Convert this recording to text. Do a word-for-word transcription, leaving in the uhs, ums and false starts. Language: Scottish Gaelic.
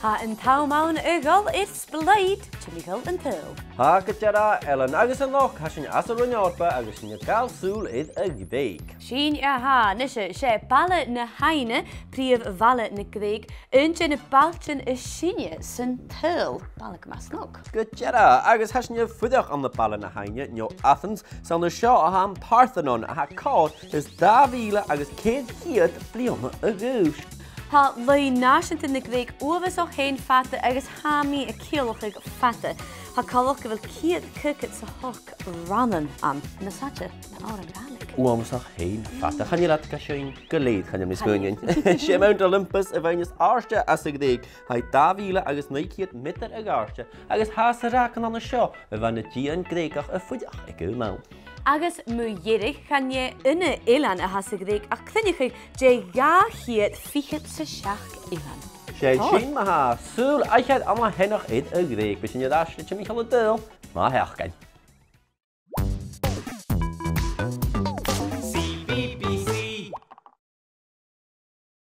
Tha an t-àm ann a dhol air Splaoid Timcheall an t-Saoghail. Tha, gu dearbh, Ellen, agus a-nochd tha sinn às an Roinn Eòrpa agus sinn a' gabhail sùil air a' Ghrèig. Sin a tha, nise, 's e Baile na h-Aibhne, prìomh bhaile na Grèig, aon de na bailtean as sine san t-saoghal, baile gu math snog. Gu dearbh, agus tha sinn a' fuireach ann am Baile na h-Aibhne, no Athens, 's ann an seo a tha am Parthenon, a tha còrr is dà mhìle agus ceithir cheud bliadhna a dh'aois. Tha laoidh nàiseanta na Grèig uabhasach fhèin fada agus tha mi a' ciallachadh fada. Tha coltach gu bheil ceud caogad 's a h-ochd rannan ann. Nas fhaide na òran Gàidhlig. Uabhasach fhèin fada. Chan eil iad ga sheinn gu lèir, chan eil mi a' smaoineachadh. 'S e Mount Olympus a' bheinn as àirde anns a' Ghrèig. Tha e dà mhìle agus naoi ceud meatair a dh'àirde, agus tha e sa ràcan ann an seo a bha na dìthean Greugaich a' fuireach aig aon àm. Agus mu dheireadh, chan e aon eilean a tha sa Ghrèig ach cruinneachadh de dhà cheud fichead 's a seachd eilean. 'S e sin mar a tha. Sùil aithghearr an-ceartuair air a' Ghrèig. Bidh sinn air ais le Timcheall an t-Saoghail, ma thèid dhuinn.